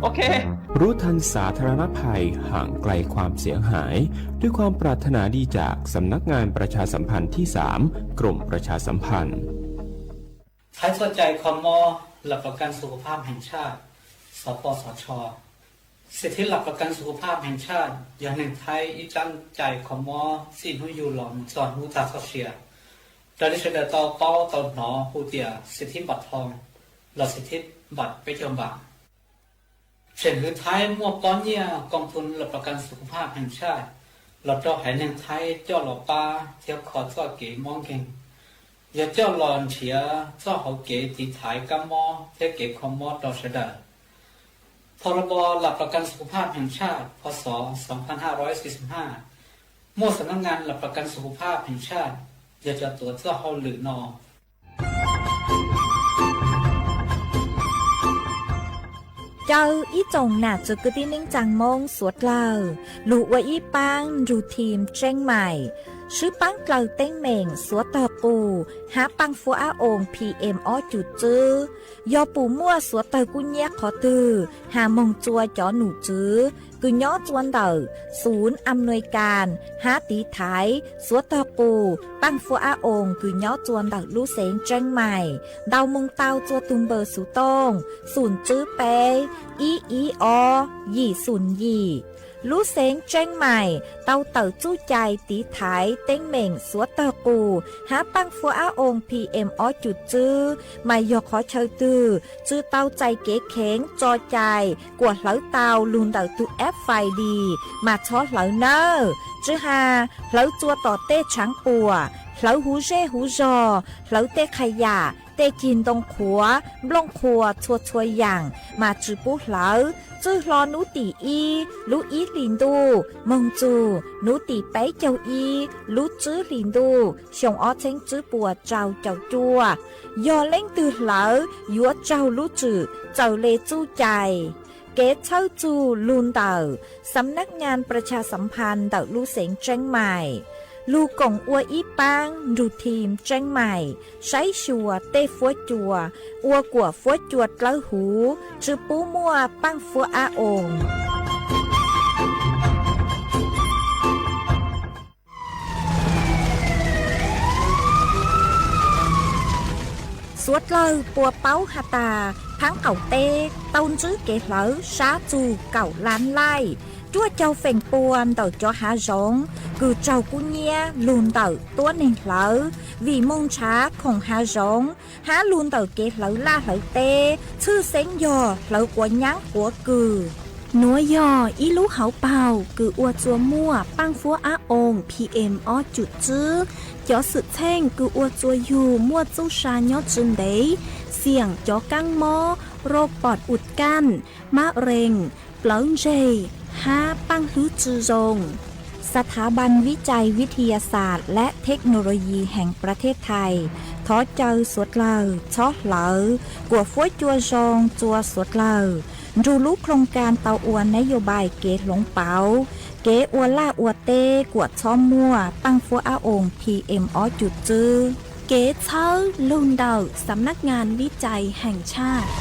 โอเค รู้ทันสาธารณภัย ห่างไกลความเสียหาย ด้วยความปรารถนาดีจากสำนักงานประชาสัมพันธ์ที่สาม กรมประชาสัมพันธ์ Thaib txoj cai kho mob หลักประกันสุขภาพแห่งชาติ สปสช. สิทธิหลักประกันสุขภาพแห่งชาติ yog neeg Thaib ib tsab cai kho mob txij hnub yug los mus txog hnub tag txoj sia, raws li sawv daws tau paub tau hnov hu tias สิทธิบัตรทอง los สิทธิบัตร peb caug npam. Tseem hwv Thaib muaj pob nyiaj กองทุนหลักประกันสุขภาพแห่งชาติ los rau haiv neeg Thaib coj los pab thiab kho txoj kev mob nkeeg, yog coj los nrhiav txoj hauv kev tiv thaiv kab mob thiab kev kho mob rau sawv daws. พรบ หลักประกันสุขภาพแห่งชาติ พ.ศ. สองพันห้าร้อยสี่สิบห้า muaj สำนักงานหลักประกันสุขภาพแห่งชาติ yog cov tuav txoj hauj lwm no. Caw ib tsoom nam txwv kwv tij neej tsaa Moob suav dlawg lug ua ib paab nrug thim Tseeb Maim, swb paab dlawg teeb meem suav tog qus hab paaj fuab ab oos P M ob cum tswb. Yog pum muaj suav dlawg kub nyab qhov twg has moog tsua cov num tswv kws nyob tsua ntawm ศูนย์อำนวยการ hab tiv thaiv suav tog qus paaj fuab ab oos kws nyob tsua ntawm lub xeev Tseeb Maim, ntaus moog tau tsua tug npawb xuv tooj xum tswb peb ib ib ob yim xum yim. Lub xeev Tseeb Maim tau tawm txuj cai tiv thaiv teeb meem suav tog qus hab paaj fuab ab oos P M ob cum tswb, mas yog qhov chaw twg tsi tau txais kev kheev tso cai kuas hlawv tau lug ntawm tug F I D mas txhob hlawv nawb. Tsi has hlawv tsua tom tej tshaav puam, hlawv huv zej huv zog, hlawv tej qha yam, tej cig ntoo qhuav, nplooj qhuas txhua txhua yaam mas tsi pub hlawv. Txwj hlo nub tim ib lub ib hlis ntuj moog txug nub tim peb caug ib lub tswb hlis ntuj xyoo ob txheeb tswb puas rau caum cuaj. Yog leej twg hlawv yuav raug lub tswm txawm le txuj cai. Kev txhawb txug lug ntawm สำนักงานประชาสัมพันธ์ ntawm lub xeev Tseeb Maim, lug koom ua ib paab nrug thim Tseeb Maim saib xyuas tej fuab cua, ua kuas fuab cua dlawb huv, tsi pub muaj paaj fuab ab oos. Suav dlawg puas paub has tas, thaab qaum teb tau ntsib kev hlawv sab txug kaum lab laij, cuaj caug feem pua ntawm cov hav zoov kws raug kub nyab lug ntawm tuab neeg hlawv, vim moog nrhav khoom hav zoov hab lug ntawm kev hlawv laj hlawv teb, tshwj xeeb yog hlawv quav nyaab quav kws. Nuav yog ib lub hauv paug kws ua tsua muaj paaj fuab ab oos P M ob cum tswb. Cov xwm txheej kws ua tsua yug muaj txuj sa nyob tsi ntev, xiam cov kaab mob, rau pom us kaj, mab rees, plawv ntseg, hab paaj hlwb tsi zoo. สถาบันวิจัยวิทยาศาสตร์และเทคโนโลยีแห่งประเทศไทย thov caw suav dlawg txhob hlawv, kuas fuab cua zoo tsua suav dlawg, nrug lub โครงการ tau ua nab yos npais kev hloov pauv, kev ua laj ua teb kuas txhob muaj paaj fuab ab oos P M ob cum tswb. Kev txhawb lug ntawm สำนักงานวิจัยแห่งชาติ.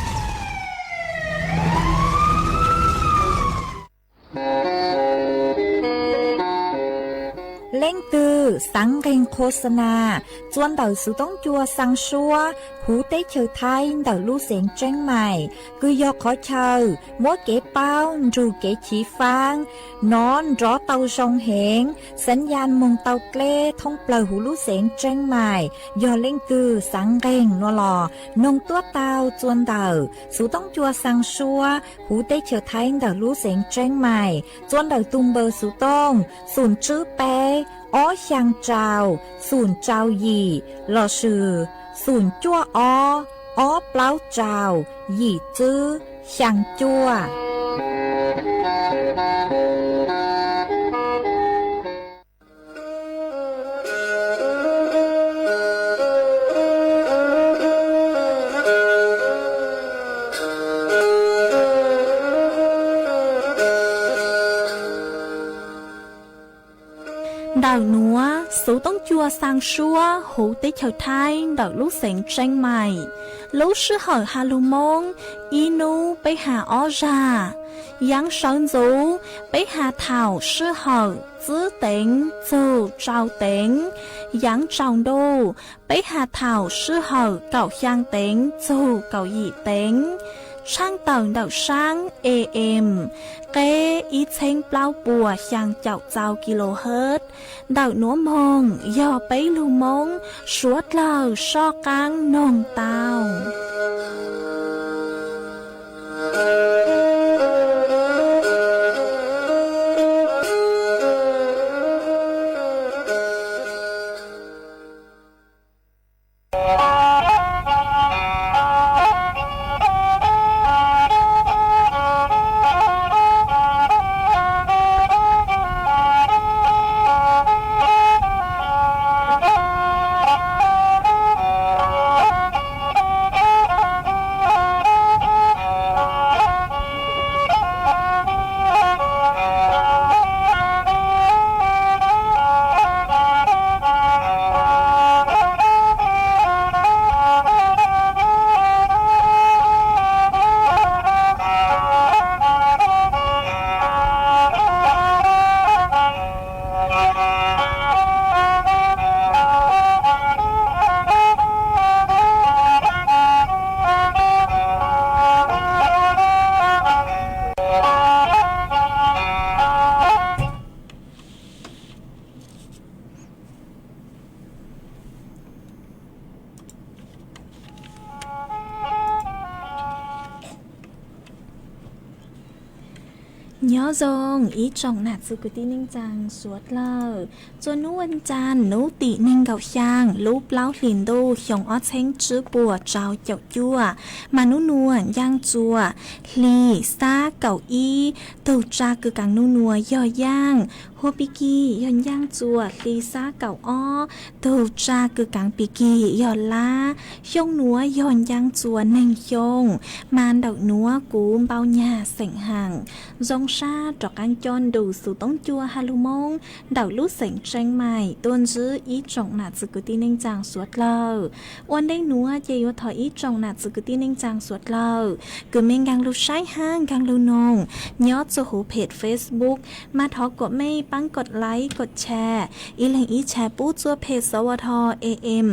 Leej twg xaav nqeeg โฆษณา tsua ntawm xuv toob cua xaa suab huv teb chaws Thaib ntawm lub xeev Tseeb Maim, kws yog qhov chaw muab kev paub nrug kev chiv faab, nov nrov tau zoo heev, xaav yaj moog tau dleb thoob plawg huv lub xeev Tseeb Maim. Yog leej twg xaav nqeeg nuav los noog tuab tau tsua ntawm xuv toob cua xaa suab huv teb chaws Thaib ntawm lub xeev Tseeb Maim, tsua ntawm tug npawb xuv tooj xum tswb peb ob xyaa rau xum rau yim lossis xum cuaj ob ob plaub rau yim tswb xyaa cuaj. Ntawm nuav, Xuv Toob Cua xaa suab huv teb chaws Thaib ntawm lub xeev Tseeb Mais. Lub sij hawm has lug Moob, ib nub peb has ob zag. Yaav sawv ntxuv, peb has thaum sij hawm tsib teev txug rau teev. Yaav tsaus ntuj, peb has thaum sij hawm kaum xyaa teev txug kaum yim teev. Tshaaj tawm ntawm saab A M, qeb ib txheeb plaub puas xyaa caum txau kilohertz. Ntawm nuav moog yog peb lug Moob suav dlawg soj qaab noog tau. Nyob zoo ib tsoom nam txiv kwv tij neej tsaa suav dlawg. Txuas nub vas caas nub tim neeg nkaum xyaa lub plaub hlis ntuj xyoo ob txheeb tsib puas rau caum cuaj, mas nub nuav ncaaj txuas hli xab kaum ib, tug tsa kws kaav nub nuav yog yaaj. Huab pig kig yog ncaaj txuas hli xab kaum ob, tug tsa kws kaav pig kig yog lab. Xyoo nuav yog ncaaj txuas neeg xyoo, mas ntawm nuav kuv npau nyag xeem haam zoo sab rov qaab coj nrug Xuv Toob Cua has lug Moob ntawm lub xeev Tseeb Mais tuaj ntsib ib tsoom nam txiv kwv tij neej tsaa suav dlawg. Ua ntej nuav ces yuav thov ib tsoom nam txiv kwv tij neej tsaa suav dlawg kws mej nkaag lug saib hab nkaag lug noog nyob txug huv peg Facebook, mas thov kuas mej paab kov like kov share, ib leeg ib share pub txuj peg sawv tho A M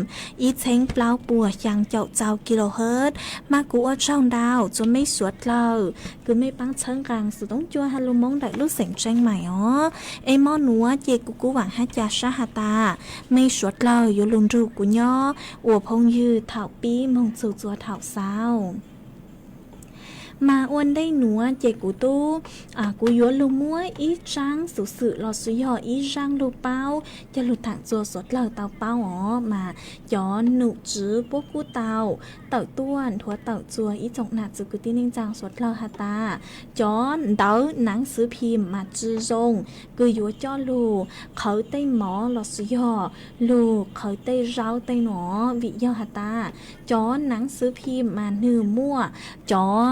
ib txheeb plaub puas xyaa caum txau kilohertz. Mas kuv ua tsaug ntau txug mej suav dlawg kws mej paab txhawb nqaa Xuv Toob Cua has lug Moob ntawm lub xeev Tseeb Mais os. Es mo nuav ces kuv kuj vaam hab ca sab has tas mej suav dlawg yuav lug nrug kuv nyob ua phooj ywg thaum pib moog txug txuas thaum xaus. Mas ua ntej nuav ces kuv tub, kuv yuav lug muab ib tsaab xuv xwm los sis yog ib zaaj lug paub coj lug thaam txug suav dlawg tau paub os. Mas cov num tswv puab kuj tau tawm tuaj nthuav tawm txug ib tsoom nam txiv kwv tij neej tsaa suav dlawg has tas cov ntawv naav xwv phim mas tsi zoo kws yuav coj lug qhawv tej mov los sis yog lug qhawv tej zaub tej nuav, vim yog has tas cov naav xwv phim mas nwg muaj cov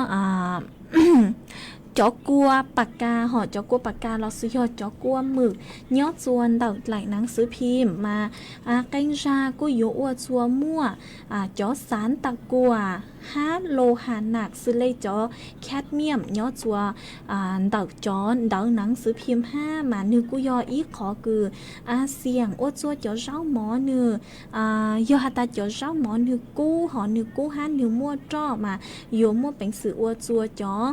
cov kua pas kas hom cov kua pas kas los sis yog cov kua mwm nyob txuas ntawm dlaim naav xwv phim mas qee zag kuj yuav ua txuas muaj cov xaav tas kuas hab lo has nam xws le cov khad miam nyob txuas ntawm cov ntawv naav xwv phim hab mas nwg kuj yog ib qhov kws a xiam ua txuas cov zaub mov nwg yog has tas cov zaub mov nwg kub hom nwg kub hab nwg muaj roj mas yuav muaj peev xwm ua txuas cov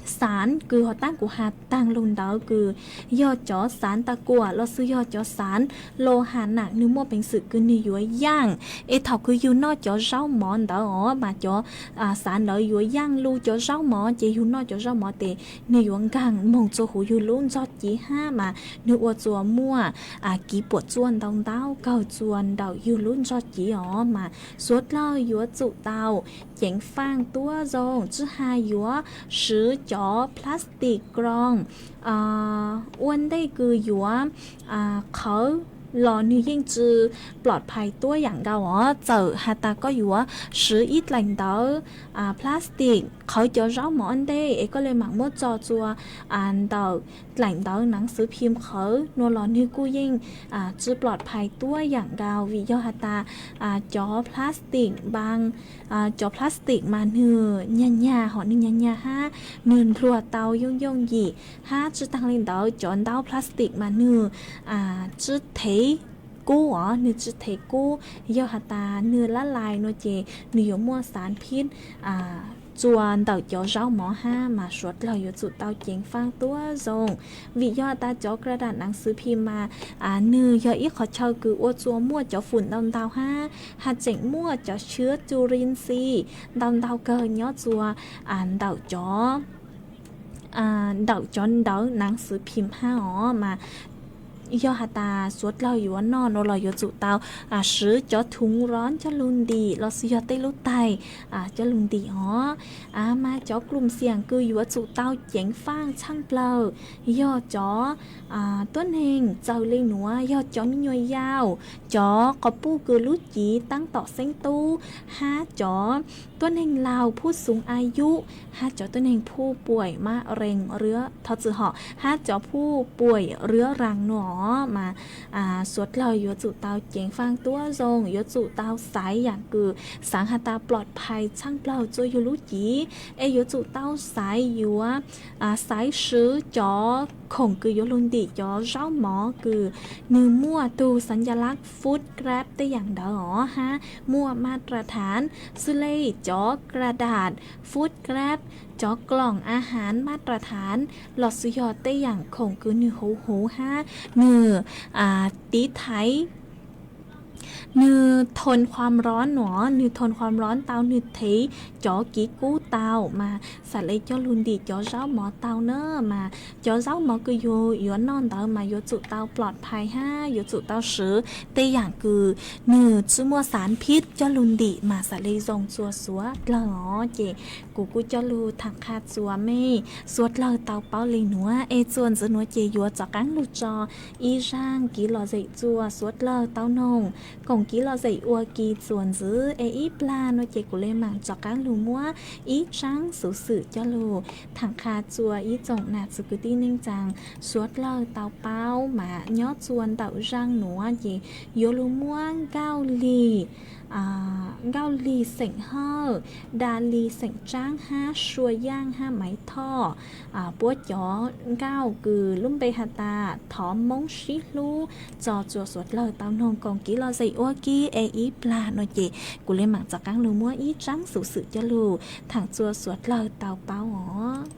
xaav kws hov taab kuv has taag lug ntawd kws yog cov xaav tas kuas los sis yog cov xaav lo has nam nwg muaj peev xwm kws nwg yuav yaaj. Es thaum kws yug noj cov zaub mov ntawd os mas cov xaav ntawd yuav yaaj lug cov zaub mov ces yug noj cov zaub mov tes nwg yuav nkaag moog txug huv yug lub ntsog civ hab mas nwg ua txuas muaj kiv puam txuaj ntau ntau kawg txuas ntawm yug lub ntsog civ os. Mas suav dlawg yuav tsum tau ceev faaj tuab zoo tswj has yuav swv cov plastic kroo ua ntej kws yuav qhawv los nws yeej tsi plom phais tuab yaam nkaus os. Txawm has tas koj yuav swv ib dlaim ntawv plastic qhawv cov zaub mov ua ntej es koj le maam muab tso tsua ntawm dlaim ntawv naav xwv phim qhawv nua los nwg kuj yeej tsi plom phais tuab yaam nkaus, vim yog has tas cov plastic npaas, cov plastic mas nwg nyag nyag, hom nwg nyag nyag hab nwg npluag tau yooj yooj yim, hab tsi taag le ntawd cov ntaub plastic mas nwg tsi thev kub os, nwg tsi thev kub. Yog has tas nwg lab lais nua ces nwg yuav muaj xav phib tsua ntawm cov zaub mov hab mas suav dlawg yuav tsum tau ceev faaj tuab zoo, vim yog has tas cov kra dam naav xwv phim mas nwg yog ib qhov chaw kws ua tsua muaj cov fum ntau ntau hab has tseem muaj cov sib tu rinxi ntau ntau kawg nyob tsua ntawm cov ntawm cov ntawv naav xwv phim hab os mas yog has tas suav dlawg yuav noj nua los yuav tsum tau swv cov thuv rob coj lug ntim los xwb yog tej lub taig coj lug ntim os. Mas cov klu xyaam kws yuav tsum tau ceev faaj tshaaj plawg yog cov tuab neeg txawg le nuav yog cov me nyuam yaus, cov quas puj kws lub civ taab tom xeeb tub, hab cov tuab neeg laug phuj xug a yub, hab cov tuab neeg phuj puam mab rees, thov txim hom, hab cov phuj puam ruab raas nua os mas suav dlawg yuav tsum tau ceev faaj tuab zoo, yuav tsum tau xaiv yaam kws xaav has tas plom phais tshaaj plawg tsua yug lub civ, es yuav tsum tau xaiv yuav xaiv swv cov khoom kws yuav lug ntim cov zaub mov kws nwg muaj tug xaav ncaj lab food grade tej yaam ntawd os hab muaj maj ra thav, xws le cov kra dam food grade, cov kloom a hav maj ra thav los xwb yog tej yaam khoom kws nwg huv huv hab nwg tiv thaiv nwg thoos khuam rob nua, nwg thoos khuam rob tau, nwg thev cov kiv kub tau mas xam le coj lug ntim cov zaub mov tau na mas cov zaub mov kws yug yuav noj ntawd mas yuav tsum tau plom phais hab yuav tsum tau swv tej yaam kws nwg tsi muaj xav phib coj lug ntim mas xam le zoo tsua suav dlawg os. Ces kuv kuj coj lug thaam qha tsua mej suav dlawg tau paub le nuav es txuas ntxiv nuav ces yuav rov qaab lug tso ib zaaj kiv lom zem tsua suav dlawg tau noog koom kiv lom zem ua ke txuas ntxiv es ib plag nuav ces kuv le maam rov qaab lug muab ib tsaab xuv xwm coj lug thaam qha tsua ib tsoom nam txiv kwv tij neej tsaa suav dlawg tau paub mas nyob tsua ntawm zaaj nuav ces yuav lug muab Nkauj Lig, Nkauj Lig xeem Hawj, Da Lis xeem Tsaab hab Sua Yaaj hab Maiv Thoj, puab cov nkauj kws lub npe has tas Thov Moob Sib Hlub tso tsua suav dlawg tau noog koom kiv lom zem ua ke es ib plag nuav ces kuv le maam rov qaab lug muab ib tsaab xuv xwm coj lug thaam tsua suav dlawg tau paub os.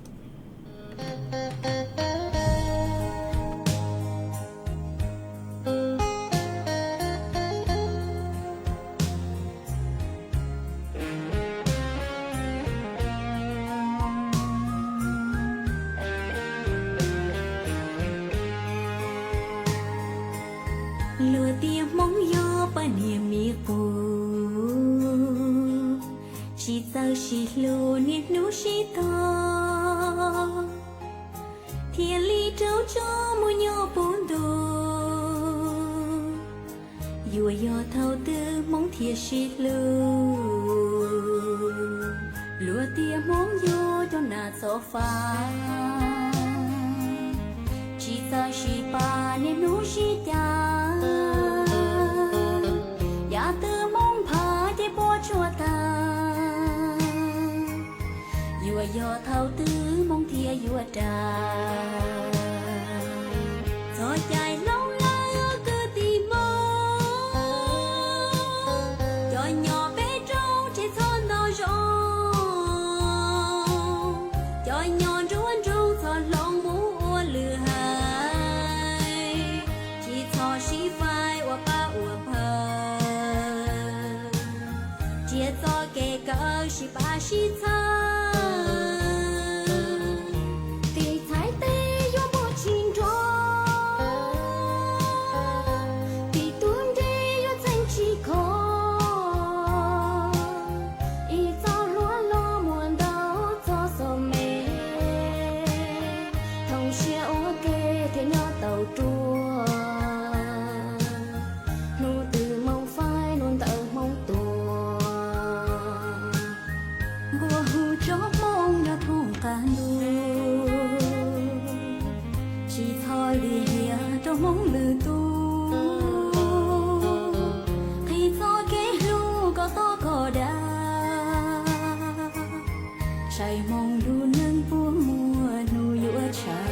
Luag tias Hmoob yog paj niag me qus, tsis txawj sib hlub niaj hnub sib tog, thiaj li raug tso mus nyob puv ntuj. Yuav yog thaum twg Hmoob thiaj sib hlub? Luag tias Hmoob yog cov nas txob fab, tsis txawj sib pab niaj hnub sib cav. Yav twg Hmoob phav ces puab tsuaj tag, yuav yog thaum twg Hmoob thiaj yuav ras? Txog cai hloov lawm kwv tij Hmoob, cov nyob peb roob tsis txhob nto zoo, cov nyob nruab nroog txhob hloov mus ua lwm haiv, tsis txhob sib faib ua pab ua pawg, tsiab txoj kev kawm sib pab sib txhawb. Kev txhais tes yuav muaj tsis nrog, kev tub nreg yuav txeeb tsis khov, ib txoj hlua los muaj ntau txoj xov me, thooj siab ua ke thiaj nyob tau ruaj. Lub neej puas muaj hnub yuav tshav.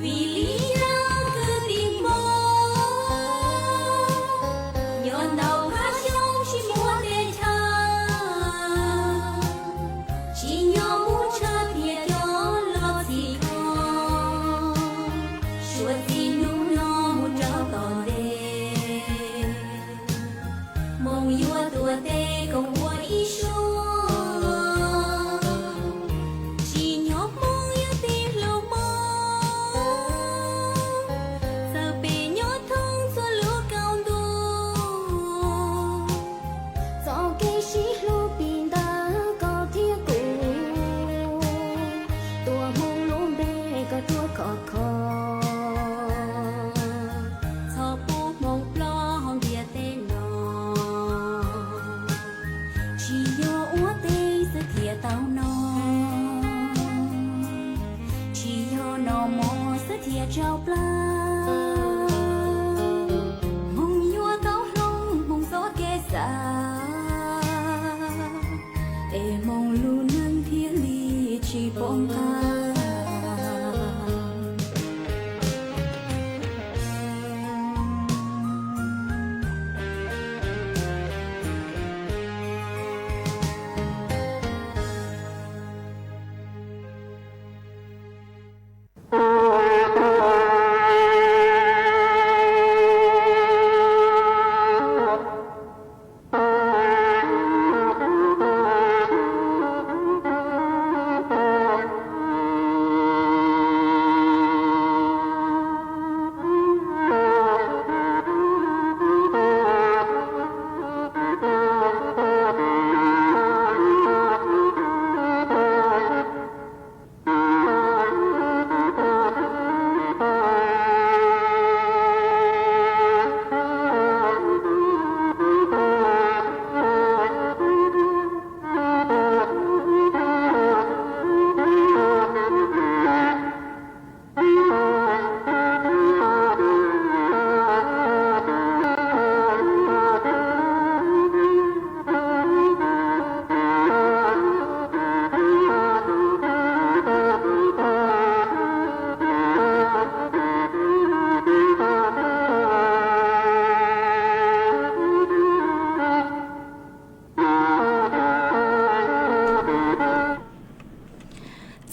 Vim li cas kwv tij Hmoob nyob ntau phav xyoo tsis muaj teb chaws, tsis nyob mus tshawb thiab coj los txhim kho, suav txij hnub no mus rau tom ntej. Hmoob yuav tuav teb koom ua ib suab, tsis nyob Hmoob yuav tib hloov Hmoob, txawm peb nyob thoob txhua lub kaum ntuj. Txoj kev sib hlub pib ntawm koj thiab kuv, tuav Hmoob lub npe kom ruaj khov kho. Txhob pub Hmoob ploj hauv ntiaj teb no, tsis yog ua teb xwb thiaj tau noj, tsis yog noj mov xwb thiaj tsaug plawv. Hmoob yuav tau hloov Hmoob txoj kev xav, es Hmoob lub neej thiaj li tsis pom nqaj.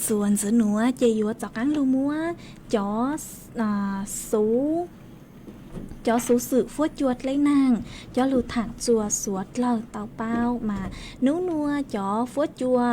Txuas ntxiv nuav ces yuav rov qaab lug muab cov xuv, cov xuv xwm fuab cua dleb naag cov lug thaam txuas suav dlawg tau paub mas nub nuav cov fuab cua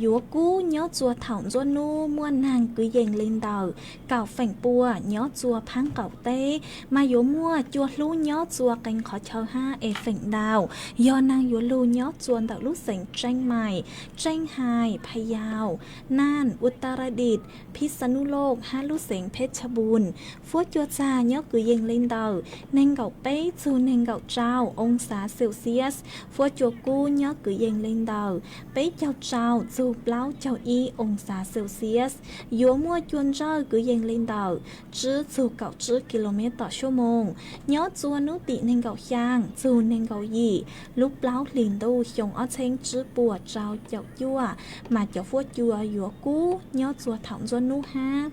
yuav kub nyob txua thaum nruab nub muaj naag kwv yees le ntawm kaum feem pua nyob txua phaab qaum teb, mas yuav muaj cua hlub nyob txua qee qhov chaw hab es feem ntau yog naag yuav lug nyob txua ntawm lub xeev Tseeb Mais, Tseeb Hais, Phas Yaus, Naaj, Utaradit, Phij Xa Nuj Loj hab lub xeev Phej Tshaj Npun. Fuab cua txag nyob kwv yees le ntawm neeg nkaum peb txug neeg nkaum rau oo xav Celsius. Fuab cua kub nyob kwv yees le ntawm peb caug rau txug plaub caug ib oo xav Celsius. Yuav muaj cua ntsawj kwv yees le ntawm tsib txug kaum tsib kilomev tom suab moos nyob txua nub tim neeg nkaum xyaa txug neeg nkaum yim lub plaub hlis ntuj xyoo ob txheeb tsib puas rau caum cuaj, mas cov fuab cua yuav kub nyob txua thaum nruab nub hab.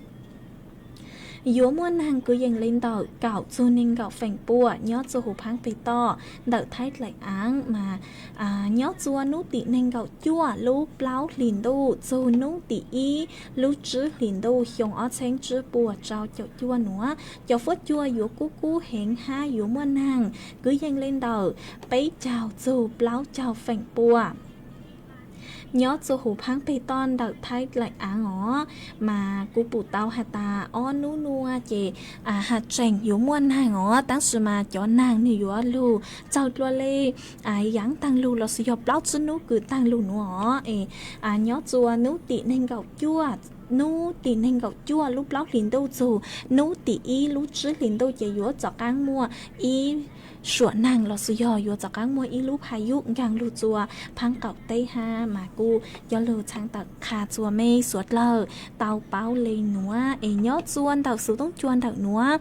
Yuav muaj naag kwv yees le ntawm kaum txug neeg nkaum feem pua nyob txua huv phaab peg toj ntawm Thaib Dlaim Aav, mas nyob txua nub tim neeg nkaum cuaj lub plaub hlis ntuj txug nub tim ib lub tsib hlis ntuj xyoo ob txheeb tsib puas rau caum cuaj nuav, cov fuab cua yuav kub kub heev hab yuav muaj naag kwv yees le ntawm peb caug txug plaub caug feem pua nyob txua huv phaab peg toj ntawm Thaib Dlaim Aav os. Mas kuv pum tau has tas ob nub nuav ces has tseem yuav muaj naag os, tab sis mas cov naag nwg yuav lug txaug dlua le yaav taag lug lossis yog plaub tsib nub kws taag lug nuav os. Es nyob txua nub tim neeg nkaum cuaj hnub tim nees nkaum cuaj lub plaub hlis ntuj txug hnub tim ib lub tsib hlis ntuj ces yuav rov qaab muaj ib suam neeg los sis yog yuav rov qaab muaj ib lub pha yub nkaag lug txua phaab qaum teb hab mas kuj coj lug txhaj tawm qha txua mej suav dlawg tau paub le nuav es nyob txua ntawm xuv toob cua ntawm nuav,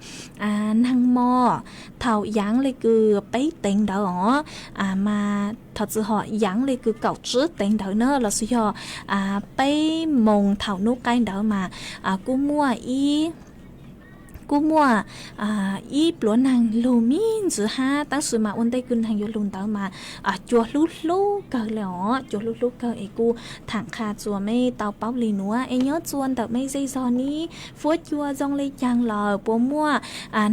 neeg mos thaum yaav le kws peb teev ntawd os, mas thov txwm hom yaav le kws kaum tsib teev ntawd na los sis yog peb moos thaum nub qaib ntawd mas kuj muaj ib kuj muaj ib pluav neeg lug mib ntsis hab, tab sis mas ua ntej kws neeg yuav lug ntawd mas cua hlub hlub kawg le os, cua hlub hlub kawg es kuj thaam qha txua mej tau paub le nuav es nyob txua ntawm mej zej zog nib fuab cua zoo le caag lawm puas muaj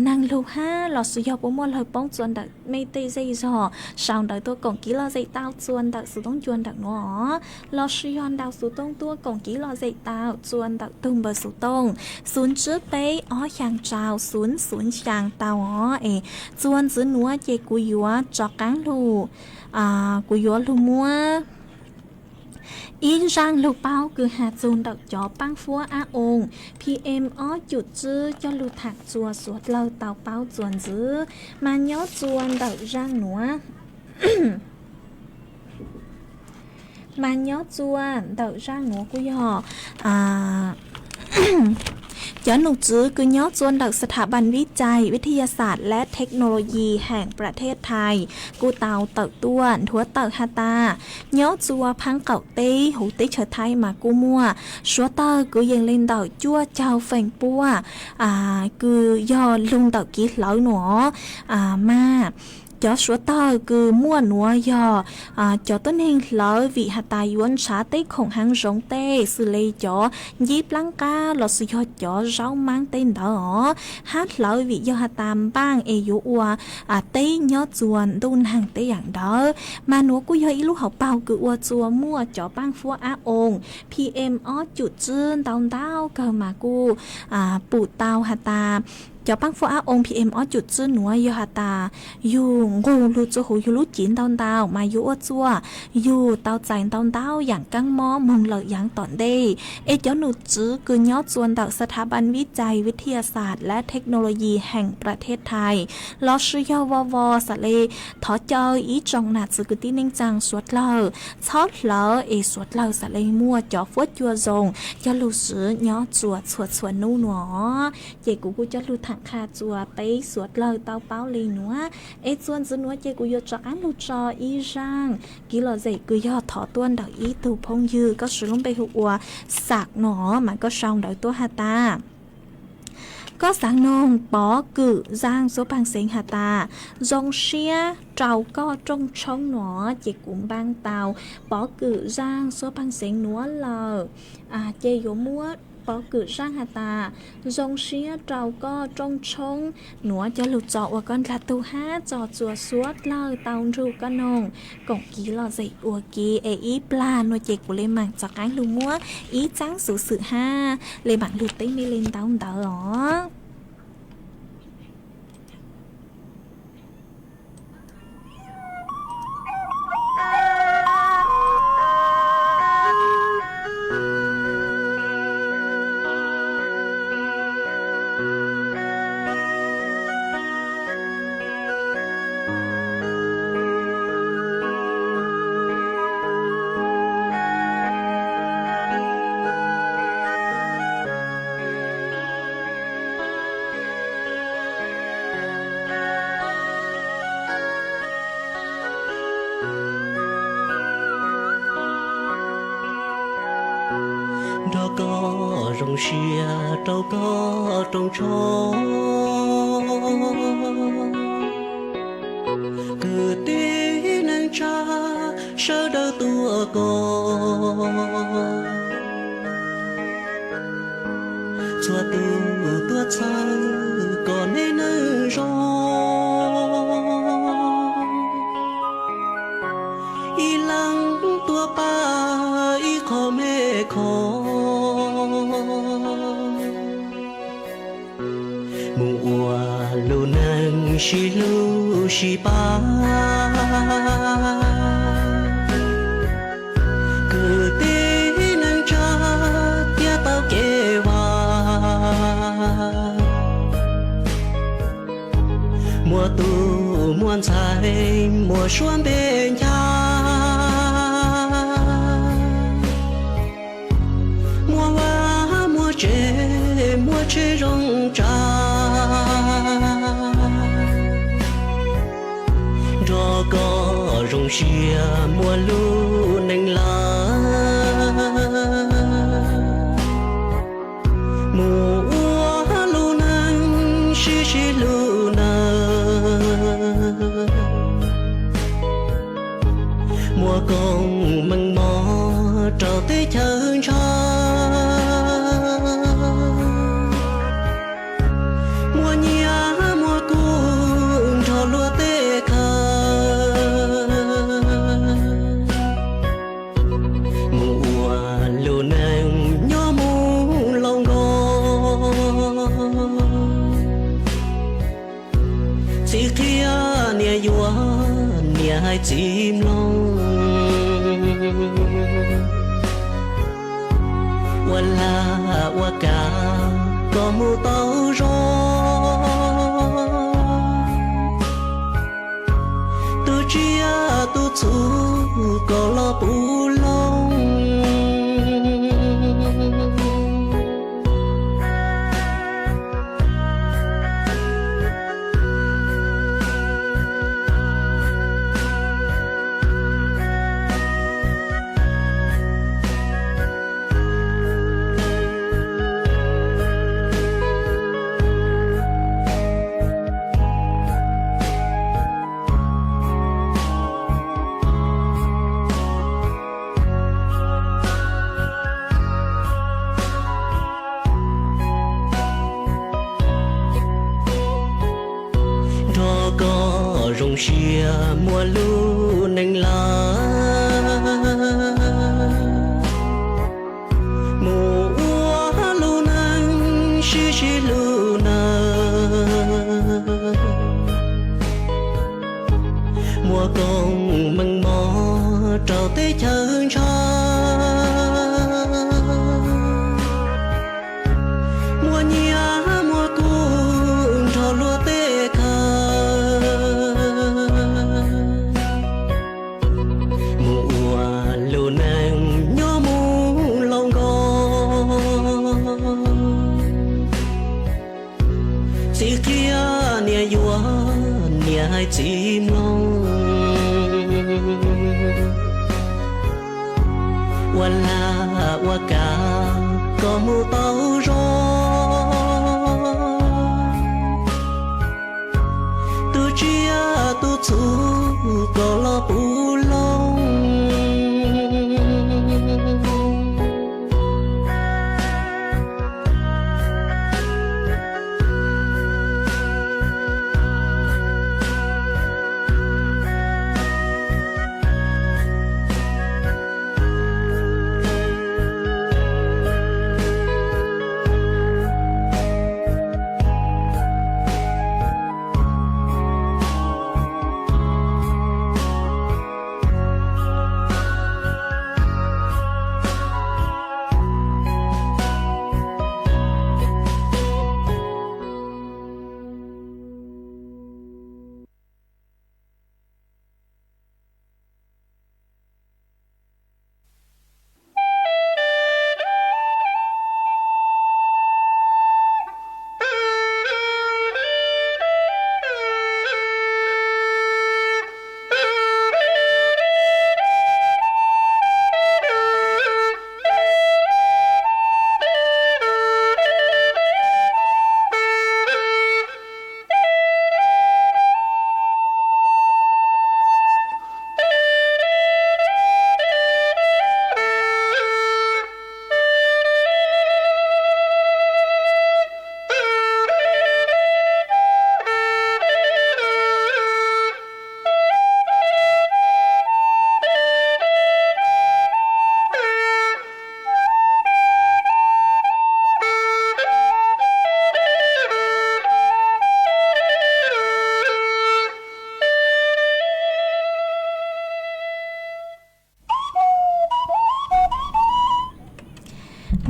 neeg lug hab los sis yog puas muaj lawg poob txua ntawm mej tej zej zog sau ntawv tuaj koom kiv lom zem tau txua ntawm xuv toob cua ntawm nuav os, los sis yog ntaus xuv toob tuaj koom kiv lom zem tau txua ntawm tug npawb xuv toob xu tsib peb ob xyaa rau xu xu xyaa tau os es txua ntxiv nuav ces kuv yuav rov qaab lug kuv yuav lug muab ib zaaj lug paub kws has txug ntawm cov paab fuab ab oo PM ob cum tsib coj lug thaam txua suav dlawg tau paub txua ntxiv mas nyob txua ntawm zaaj nuav mas nyob txua ntawm zaaj nuav kuj yog cov nom tswv kws nyob txua ntawm สถาบันวิจัยวิทยาศาสตร์และเทคโนโลยีแห่งประเทศไทย kuj tau tawm tuaj nthuav tawm has tas nyob txua phaab qaum teb huv teb chaws Thaib mas kuj muaj suav dlawg kws yees le ntawm cuaj caug feem pua kws yog lug ntawm kiv hlawv nuav mas cov suav dlawg kws muaj nuav yog cov tuab neeg hlawv vim has tas yuav ntshav teb khoom haav zoov tej xws le cov ncib plaab qab los sis yog cov zaub maab tej ntawd os hab hlawv vim yog has tas npaaj es yuav ua teb nyob txua ntuj nag tej yaam ntawd mas nuav kuj yog ib lub hauv paug kws ua txua muaj cov paab fuab ab oo PM ob cum tsib ntau ntau kawg mas kuj pum tau has tas cov paab fuab ab oo PM ob cum tsib nuav yog has tas yug nqug lug txua huv yug lub civ ntau ntau mas yuav ua txua yug tau txais ntau ntau yaam kaab mob moog lawm yaav tom ntej es cov nom tswv kws nyob txua ntawm สถาบันวิจัยวิทยาศาสตร์และเทคโนโลยีแห่งประเทศไทย los sis yog vo vo xav le thov caw ib tsoom nam txiv kwv tij neej tsaa suav dlawg txhob hlawv es suav dlawg xav le muaj cov fuab cua zoo coj lug swv nyob txua txhua txhua nub nuav. Ces kuv kuj coj lug thaam qha txua peb suav dlawg tau paub le nuav es txua ntxiv nuav ces kuv yuav rov qaab lug tso ib zaaj kiv lom zem kws yog thov tuaj ntawm ib tug phooj ywg koj swv lub npe hu ua Xam no mas koj sau ntawv tuaj has tas koj xaav noog Pov Kwm Zaaj Xuab Paag Xeev has tas zoo siab rau koj rooj tshoob no ces kuv npaa tau Pov Kwm Zaaj Xuab Paag Xeev nuav lawm. Ces yuav muab Pov Kwm Zaaj has tas zoo siab rau koj rooj tshoob nuav coj lug tso ua koj ndlag tug hab tso txua suav dlawg tau nrug koj noog koom kiv lom zem ua ke es ib plag nuav ces kuv le maam rov qaab lug muab ib txaab xuv xwm hab le maam lug teb mej le ntau ntawd os. Nrog koj zoo siab rau koj rooj tshoob, kwv tij neej tsa sawv daws tuaj koj, txhua tus tuaj txhawb kom nej neej zoo. Ib leeg tuaj pab ib qho me kho, mus ua lub neej sib hlub sib pab. Kwv tij neej tsa thiaj tau kev Muaj ntxhais muaj suab npe ncha, muaj vaj muaj tsev muaj tsheb zoo tsav, nrog koj zoo siab muaj lub neej lav. Mus ua lub neej sib sib hlub nawb, muaj koob meej mom rau teb chaws ntshaw, muaj nyiaj muaj kub nrog luag tej khaws, mus ua lub neej nyob mus laus nkaus. Txiv qhia niam yuav, niam hais txiv mloog, ua lag ua kav kom mus tau zoo. Tus tsiaj tus txhu kom los puv loo, nrog koj zoo siab muaj lub neej lav, mus ua lub neej sib sib hlub nawb, muaj koob meej mom rau teb chaws ntshaw, muaj nyiaj muaj kub nrog luag tej khaws, mus ua lub neej nyob mus laus nkaus. Txiv qhia niam yuav, niam hais txiv mloog, ua lag ua kav kom mus tau zoo. Tus tsiaj tus txhu kom los puv loo,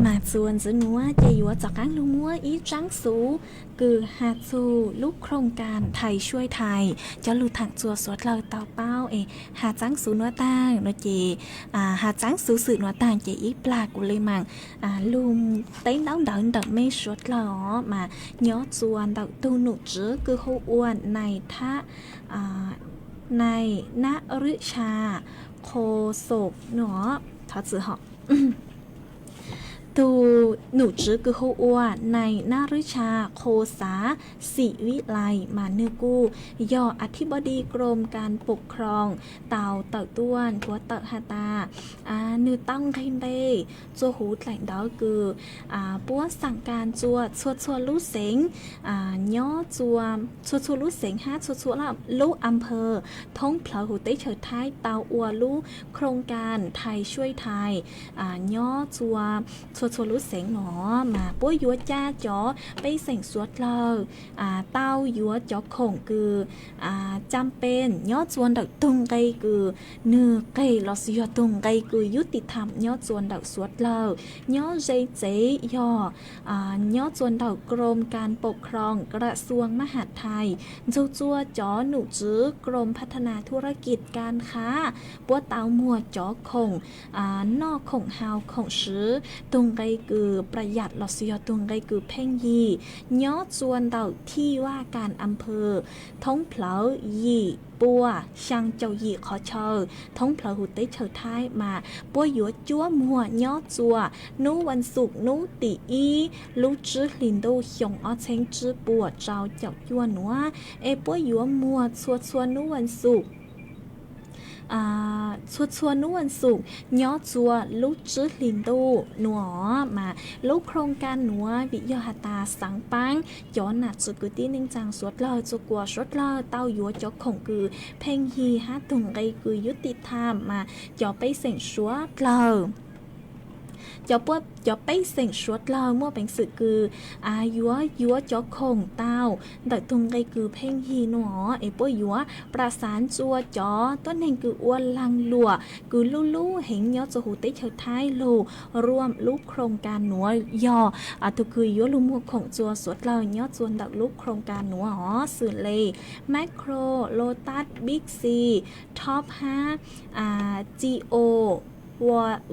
Mas txuas ntxiv nuav ces yuav rov qaab lug muab ib tsaab xuv kws has txug lub khoom kas thais suaj thais cov lug thaam txuas suav dlawg tau paub es has tsaab xuv nuav taag nuav ces, has tsaab xuv xwm nuav taag ces ib plag kuv le maam lug teb ntaub ntawv ntawm mej suav dlawg os. Mas nyob txuas ntawm tug nom tswv kws hu ua nais thab, nais nab rwb tsha qho xom nuav, thov txim os. Tug nom tswv kws hu ua nais nab rwb tsha qho xav xim vib lais mas nwg kuj yog อธิบดีกรมการปกครอง tau tawm tuaj kuas tawm has tas nwg tau nqeg npe txuas huv dlaim ntawv kws puab xaam kas txuas txhua txhua lub xeev, nyob txuas txhua txhua lub xeev hab txhua txhua lub อำเภอ thoob plawg huv teb chaws Thaib tau ua lub โครงการไทยช่วยไทย nyob txuas txhua txhua lub xeev nuav mas puab yuav ca cov pej xeem suav dlawg tau yuav cov khoom kws ca pes nyob txuas ntawm tug nqe kws nwg qeg los sis yog tug nqe kws ยุติธรรม nyob txuas ntawm suav dlawg nyob ze tsev yog nyob txuas ntawm กรมการปกครอง กระทรวงมหาดไทย ntxug txuas cov nom tswv กรมพัฒนาธุรกิจการค้า puab tau muag cov khoom noj khoom haus khoom swv tug nqe kws ประหยัด los sis yog tug nqe kws pheej yig nyob txuas ntawm ที่ว่าการอำเภอ thoob plawg yim pua xyaa caum yim qhov chaw thoob plawg huv teb chaws Thaib mas puab yuav cuab muag nyob txuas nub vas xuv nub tim ib lub tsib hlis ntuj xyoo ob txheeb tsib puas rau caum cuaj nuav es puab yuav muag txhua txhua nub vas xuv txhua txhua nub vas xuv nyob txuas lub tsib hlis ntuj nuav mas lub โครงการ nuav vim yog has tas xaav paab cov nam txwv kwv tij neej tsaa suav dlawg txuas kuas suav dlawg tau yuav cov khoom kws pheej yig hab tug nqe kws ยุติธรรม mas cov pej xeem suav dlawg cov pej xeem suav dlawg muaj peev xwm kws yuav yuav cov khoom tau ntawm tug nqe kws pheej yig nuav es puab yuav ประสาน txuas cov tuab neeg kws ua laag luam kws lub lub heev nyob txuas huv teb chaws Thaib lug ร่วม lub โครงการ nuav yog tug kws yuav lug muag khoom txuas suav dlawg nyob txuas ntawm lub โครงการ nuav os xwm le Makro, Lotus, Big C, Top hab Geo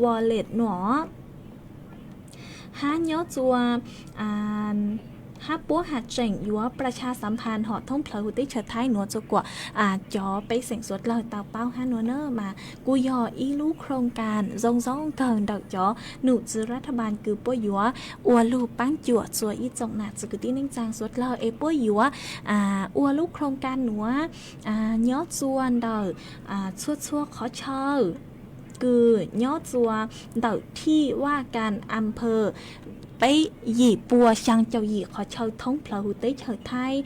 Wallet nuav hab nyob txuas hab puab has tseem yuav ประชาสัมพันธ์ hom thoob plawg huv teb chaws Thaib nuav txuas kuas cov pej xeem suav dlawg tau paub hab nuav na mas kuj yog ib lub โครงการ zoo zoo kawg ntawm cov nom tswv รัฐบาล kws puab yuav ua lug paab cuam txuas ib tsoom nam txwv kwv tij neej tsaa suav dlawg es puab yuav ua lub โครงการ nuav nyob txuas ntawm txhua txhua qhov chaw kws nyob txuas ntawm ที่ว่าการอำเภอ peb yim pua xyaa caum yim qhov chaw thoob plawg huv teb chaws Thaib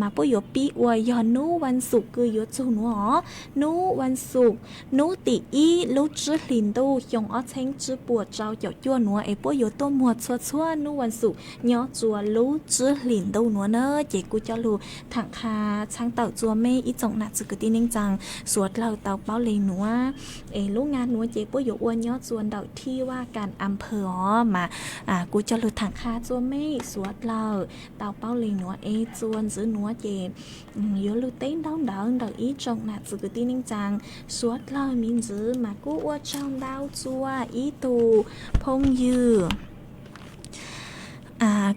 mas puab yuav pib ua yog nub vas xuv kws yuav txug nuav os, nub vas xuv nub tim ib lub tsib hlis ntuj xyoo ob txheeb tsib puas rau caum cuaj nuav es puab yuav tuaj muag txhua txhua nub vas xuv nyob txuas lub tsib hlis ntuj nuav na ces kuj coj lug thaam qha txhaab tawm txuas mej ib tsoom nam txwv kwv tij neej tsaa suav dlawg tau paub le nuav es lub nga nuav ces puab yuav ua nyob txuas ntawm ที่ว่าการอำเภอ os mas kuj coj lug thaam qha txuas mej suav dlawg tau paub le nuav es txuas ntxiv nuav ces yuav lug teb ntaub ntawv ntawm ib tsoom nam txwv kwv tij neej tsaa suav dlawg miv ntxiv mas kuj ua tsaug ntau txuas ib tug phooj ywg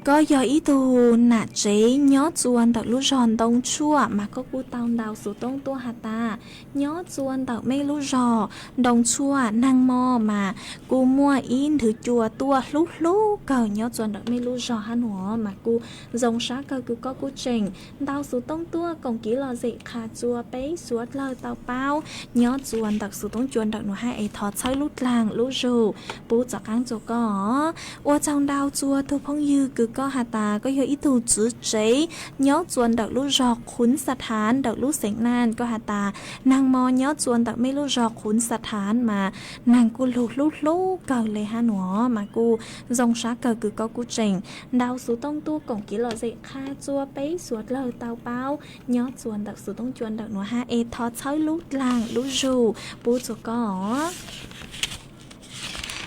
koj yog ib tug nam tsev nyob txuas ntawm lub zog Ntoo Tshuaj mas koj kuj tau ntau xuv toob tuaj has tas nyob txuas ntawm mej lub zog Ntoo Tshuaj naag mo mas kuj muaj ib nthwv cua tuaj hlub hlub kawg nyob txuas ntawm mej lub zog hab nuav mas kuj zoo sab kawg kws koj kuj tseem ntau xuv toob tuaj koom kev lom zem qha txuas peb suav dlawg tau paub nyob txuas ntawm xuv toob cua ntawm nuav hab es thov txhawb lub dlaag lub zug pub txuas qaab txuas koj os. Ua tsaug ntau txuas tug phooj ywg kws koj has tas koj yog ib tug tswv tsev nyob txuas ntawm lub zog Khuv Xa Thaav ntawm lub xeev Naj, koj has tas naag mo nyob txuas ntawm mej lub zog Khuv Xa Thaav mas naag kuj lug hlub hlub kawg le hab nuav mas kuj zoo sab kawg kws koj kuj tseem ntau xuv toob tuaj koom kev lom zem qha txuas peb suav dlawg tau paub nyob txuas ntawm xuv toob cua ntawm nuav hab es thov txhawb lub dlaag lub zug pub txuas koj os.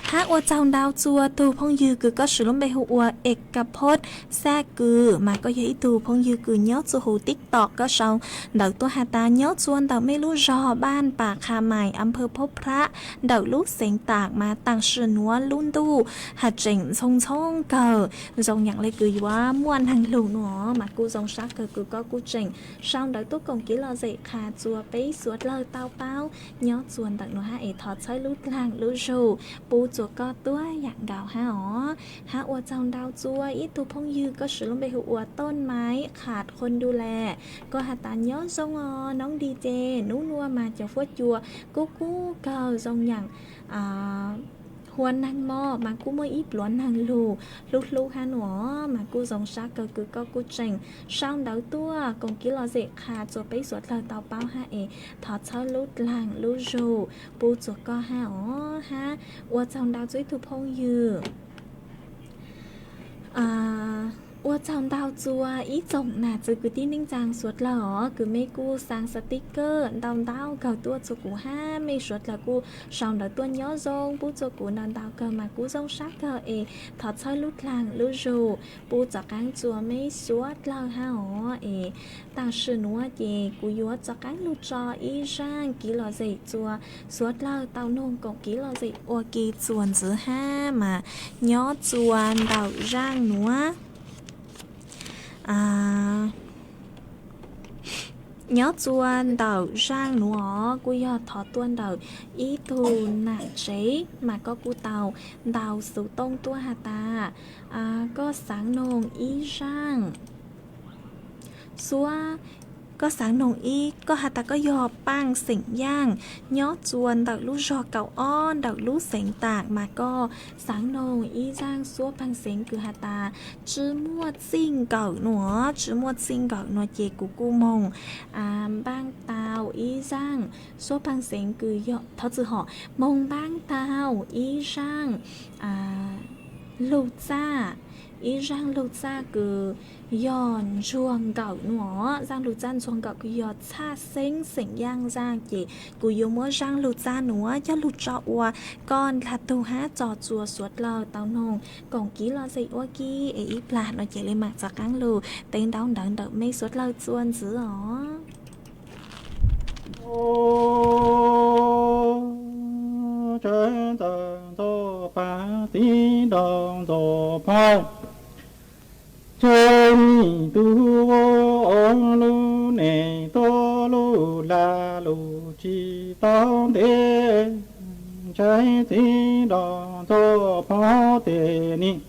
Hab ua tsaug ntau txua tug phooj ywg kws koj swv lub npe hu ua Ekaphob Xab Kws, mas koj yog ib tug phooj ywg kws nyob txua huv TikTok, koj sau ntawv tuaj has tas nyob txua ntawm mej lub zog Npaj Pas Qha Mais, Amphaw Phob Phrab, ntawm lub xeev Tam mas taam sim nuav lub ntuj has tseem ntxhoo ntxhoo kawg, zoo yaam le kws yuav muaj neeg lug nuav, mas kuj zoo sab kawg kws koj kuj tseem sau ntawv tuaj koom kev lom zem qha txua peb suav dlawg tau paub nyob txua ntawm nuav hab es thov txhawb lub dlaag lub zug pub txua koj tuab yaam nkaus hab os. Hab ua tsaug ntau txua ib tug phooj ywg koj swv lub npe hu ua Tooj Maiv Qham Qhua Ndu Las, koj has tas nyob zoo os noob Dij Ces, nub nuav mas cov fuab cua kub kub kawg zoo yaam hua neeg mog, mas kuj muaj ib pluav neeg lug hlub hlub hab nuav, mas kuj zoo sab kawg kws koj kuj tseem sau ntawv tuaj koom kev lom zem qha txua peb suav dlawg tau paub hab es thov txhawb lub dlaag lub zug pub txua koj hab os. Hab ua tsaug ntau txua ib tug phooj ywg. Ua tsaug ntau txua ib tsoom nam txiv kwv tij neej tsaa suav dlawg os, kws mej kuj xaa sticker ntau ntau kawg tuaj txua kuv hab mej suav dlawg kuj sau ntawv tuaj nyob zoo pub txua kuv ntau ntau kawg, mas kuj zoo sab kawg es thov txhawb lub dlaag lub zug pub txav qaab txua mej suav dlawg hab os. Es taam sim nuav ces kuv yuav txav qaab lug tso ib zaaj kev lom zem txua suav dlawg tau noog koom kev lom zem ua ke txuas ntxiv hab mas nyob txua ntawm zaaj nuav. Nyob txua ntawm zaaj nuav kuj yog thov tuaj ntawm ib tug nam tsev mas koj kuj tau ntau xuv tooj tuaj has tas koj xaav noog ib zaaj xuab, koj xaav noog ib, koj has tas koj yog paaj xeem Yaaj nyob txua ntawm lub zog kaum ob ntawm lub xeev Tam mas koj xaav noog ib zaaj xuab paag xeev kws has tas tsi muaj txij nkawm nuav, tsi muaj txij nkawm nuav ces kuv kuj moog npaaj tau ib zaaj xuab paag xeev kws yog, thov txwm hom, moog npaaj tau ib zaaj lug txaj, ib zaaj lug txaj kws yog ntsuag nkawm nuav, zaaj lug txaj ntsuag nkawm kws yog txhaj xeeb xeem Yaaj zaaj ces kuv yuav muab zaaj lug txaj nuav coj lug tso ua koj dlha tug hab tso txua suav dlawg tau noog koom kev lom zem ua ke es ib plag nuav ces le maam txav qaab lug teb ntaub ntawv ntawm mej suav dlawg txua ntxiv os. Tshawb ntxawm Ntxoov Pag txiv nraug Ntxoov Phoo, ntshe nws tub ua lub neej tuab lub lag lug tsis tau ntev, ntshe txiv nraug Ntxoov Phoo tes nws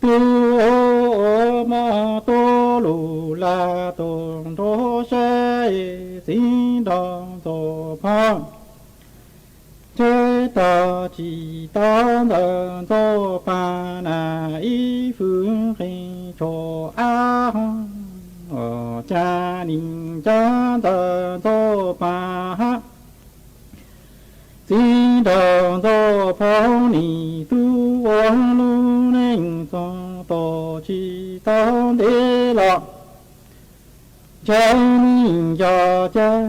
twb ua mog tuab lug lag tug nrog saib txiv nraug Ntxoov Phoo. Ntshe tog tsis tau ntawm Ntxoov Pag na ib hwj nqis tshuaj ab, cas nim cas ntawm Ntxoov Pag hab txiv nraug Ntxoov Phoo nws tub ua lub neej txog tom tsis tau ntev los, ntshe nws yog cas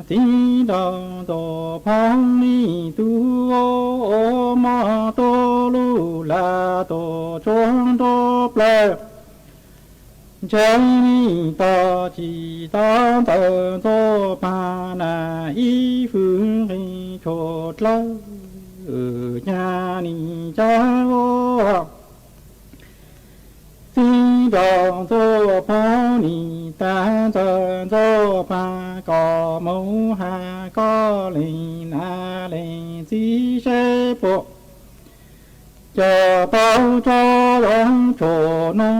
txiv nraug Ntxoov Phoo nws tub ua mog tuab lug lag tug tshuaj nrog plawg. Ntshe nws tog tsis tau ntawm Ntxoov Pag na ib hwj nqis tshuaj dlawb, cas nim cas ua txiv nraug Ntxoov Phoo nws tag ntxawm Ntxoov Pag kom moog has koj leej nam leej txiv seb puas coj tau tso zoo tshuaj no.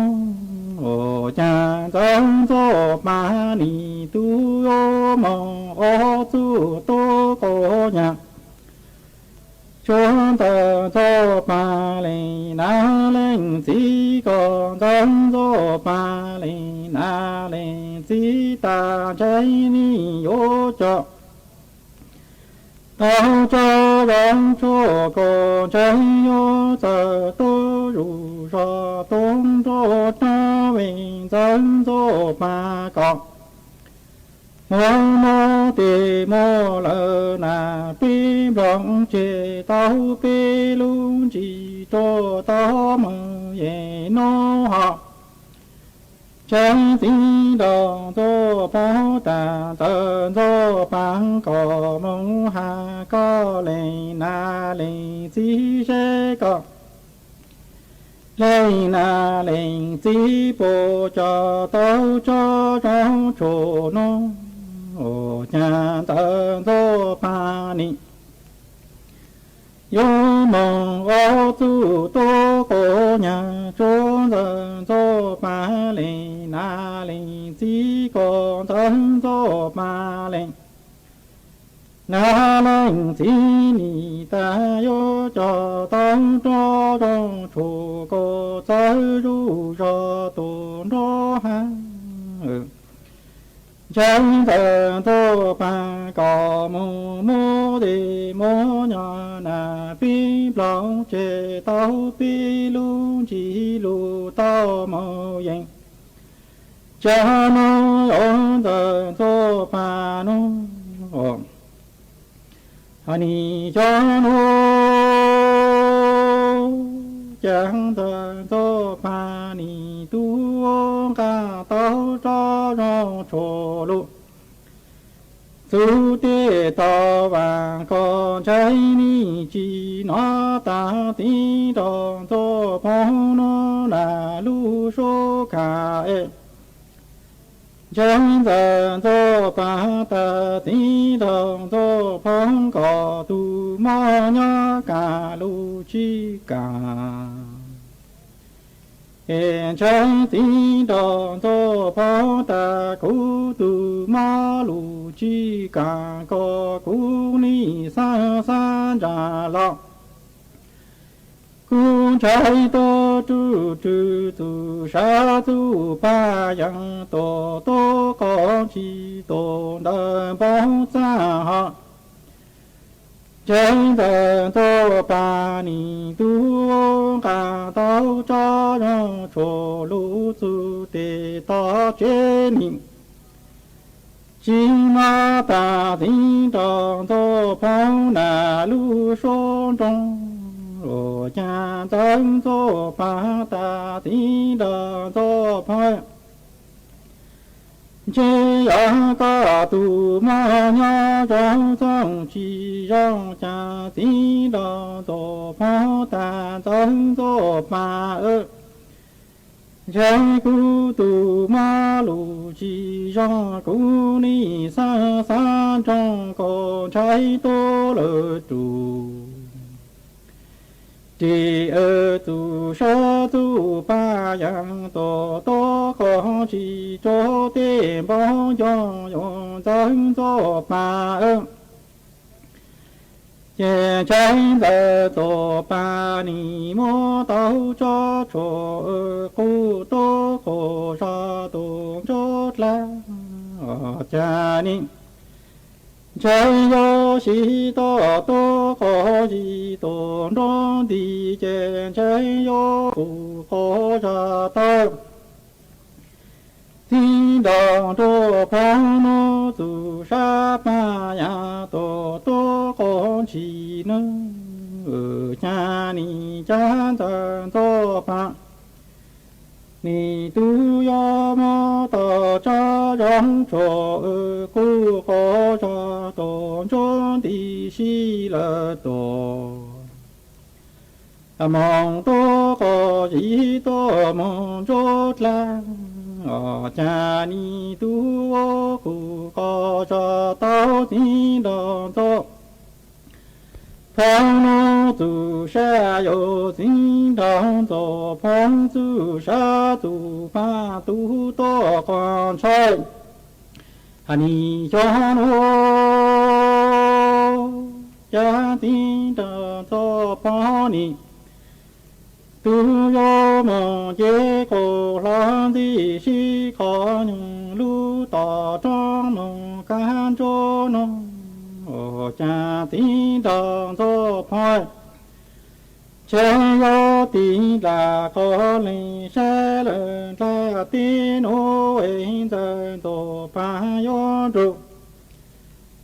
Cas ntxawm Ntxoov Pag nws tub moog ob txuj tub quas nyam tshuaj ntawm Ntxoov Pag leej nam leej txiv, kom ntxawm Ntxoov Pag leej nam leej txiv tas ntshe nws yuav coj tau tso zoo tshuaj kom ntshe yuav txawm tuaj zuj zog tuaj nrog rab vej ntxawm Ntxoov Pag kom muaj mob tes muab lawm nas peb nplooj tseg tau peb lub ntsis rua tau moog yeej nub hov. Ntseeg txiv nraug Ntxhuav Phoov tas ntxawm Ntxhuav Paj kom moog has koj leej nam leej txiv seb koj leej nam leej txiv puas coj tau tsob zoov tshua nuav. Ua caag ntxawm Ntxhuav Paj nim yuav moog ua txuj tuab quas nyaag tsuav ntxawm Ntxhuav Paj leej nam leej txiv kom ntxawm Ntxhuav Paj leej nam leej txiv nim tas yuav coj tau tsob zoov tshua kom txawj zuj zog tus nruab hav. Ntseeg ntxawm Ntxhuav Paj kom moog muab tes muab nyob nas peb nplooj tseg tau peb lub ntsis lug tau moog yeej. Caag nuav yuav ntxawm Ntxhuav Paj nuav, nim xyoo nuav caag ntxawm Ntxhuav Paj nim tug nqaa tau tsob zoov tshua lug txug tej tog vaaj kom ntseeg nim tsi nov tas txiv nraug Ntxhuav Phoov nuav nas lub suab kag es. Ntseeg ntxawm Ntxhuav Paj tas txiv nraug Ntxhuav Phoov kom tug mob nyob kag lug tsi kag. Es ntseeg txiv nraug Ntxhuav Phoov tas kuv tug mob lug tsi kag kom kuv nim xaab xaab ntsa los. Kuv ntshai tuab tug rwg txuj sa txuj paj yaam tuaj tuab qaum tsi tuaj ntawm npoo txaaj hov. Ntseeg ntxawm Ntxhuav Paj nim tug nqaa tau tsob zoov tshua lug txug tes tog tsev nim tsi nov tas txiv nraug Ntxhuav Phoov nas lub suab nroog. Ua caag ntxawm Ntxhuav Paj tas txiv nraug Ntxhuav Phoov, ntshe yog koj tug mob nyob zoo txooj tsi zoo. Caag txiv nraug Ntxhuav Phoov tas ntxawm Ntxhuav Paj, ntshe kuv tug mob lug tsi zoo, kuv nim xaab xaab ntsoog kom ntshai tuab lawm rug. Ris txuj sa txuj paj yaam tuaj tuab qaum tsi tsuav tej npoo yoog yuav ntxawm Ntxhuav Paj. Ces ntseeg ntxawm Ntxhuav Paj nim muab tau tsob tshuaj qus tuab qaum zog tus ntsuab dlaab. Caag nim ntseeg yuav sib tuaj tuab qaum zig tus nruab nti, ces ntseeg yuav qus qaum zog tau txiv nraug Ntxhuav Phoov nuav txuj sa paj yaam tuaj tuab qaum tsi nuav. Caag nim caag ntxawm Ntxhuav Paj nim tug yuav muab tau tsob zoov tshuaj qus qaum zog tus ntsuab nti sib lawm tuaj moog tuab qaum zig tuaj moog ntsuab dlaab. Caag nim tug qus qaum zog tau txiv nraug Ntxhuav Phoov nuav txuj sa, yuav txiv nraug Ntxhuav Phoov txuj sa txuj paj tug tuab qaum ntshai. Nim xyoo nuav caag txiv nraug Ntxhuav Phoov nim tug yuav moog ces qaum hlo ntxi sib qhov nyoog lub tom roob moog kag ntsuab nuav. Caag txiv nraug Ntxhuav Phoov ntshe yuav tig nrag qhov leeg sab lawm nrag teb nuav es ntxawm Ntxhuav Paj yuav nrug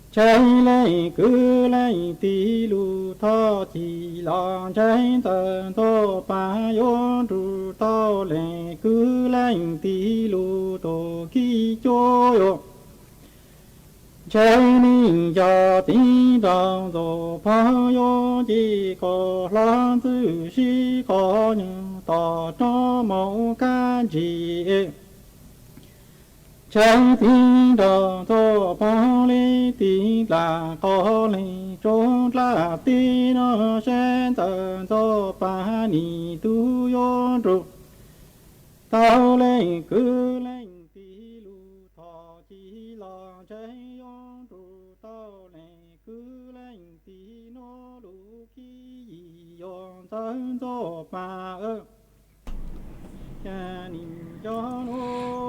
Ntshai leej kwv leej tij lug thov ci los, ntshai ntxawm Ntxoov Paj yuav nrug tau leej kwv leej tij lug tuag kiv cuab yuav. Ntshai neej yog txiv nraug Ntxoov Paj yuav nce kom hlob ntxwg sib qhov nyuag tom rov moog kab ntsis. Ntshai txiv nraug Ntxoov Paj le tiv dlaab qhov leej tsoom dlaab teb no, saib ntxawm Ntxoov Paj nim tug yuav nrug tau leej kwv leej tij lug thov ci los, ntshai yuav nrug tau leej kwv leej tij nuav lug kiv yim yog ntxawm Ntxoov Paj.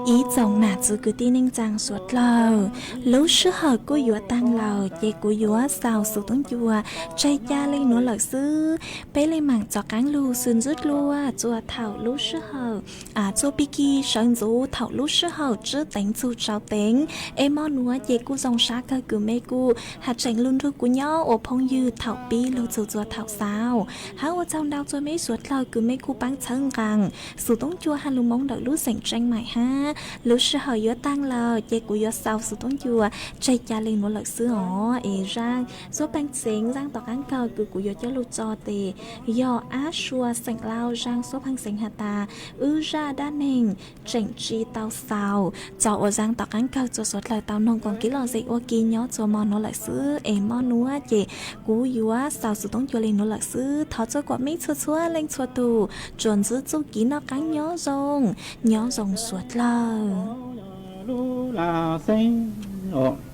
Ib tsoom nam txiv kwv tij neej tsaa suav dlawg, lub sij hawm kuj yuav taag lawm, ces kuv yuav xaus xov tooj cua tseg ca le nuav lawm xwb. Peb le maam txaus qaab lug xwb ntxwv dlua txua thaum lub sij hawm txuj pig kig sawv ntxuv thaum lub sij hawm tswb teev txug tsau teev. Es mo nuav ces kuj zoo sab kawg kws mej kuj has tseem lug nrug kuv nyob ua phooj ywg thaum pib lug txug txua thaum xaus. Hab ua tsaug ntau txug mej suav dlawg kws mej kuj paab txhawb nqaa xov tooj cua has lug moov ntawm lub xeem Tseej Maim hab. Lub sij hawm yuav taag lawm ces kuv yuav xaus xov tooj cua tseg ca le nuav lawm xwb os. Es zaaj suab pheej xeev zaaj tom qaab kawg kws kuv yuav coj lug tso tes yog Ab Sua xeem Lauj zaaj suab pheej xeev has tas, wb zaj dab neeg tseem tsi tau xaus. Txog uas zaaj tom qaab kawg txua suav dlawg tau noog koom kev lom zem ua ke nyob txua mo nuav lawm xwb. Es mo nuav ces kuv yuav xaus xov tooj cua le nuav lawm xwb. Thov txua kom mej txhua txhua leej txhua tug tsuas ntxwv txuj kev noj qaab nyob zoo, nyob zoo suav dlawg. Lub lam xeeb os.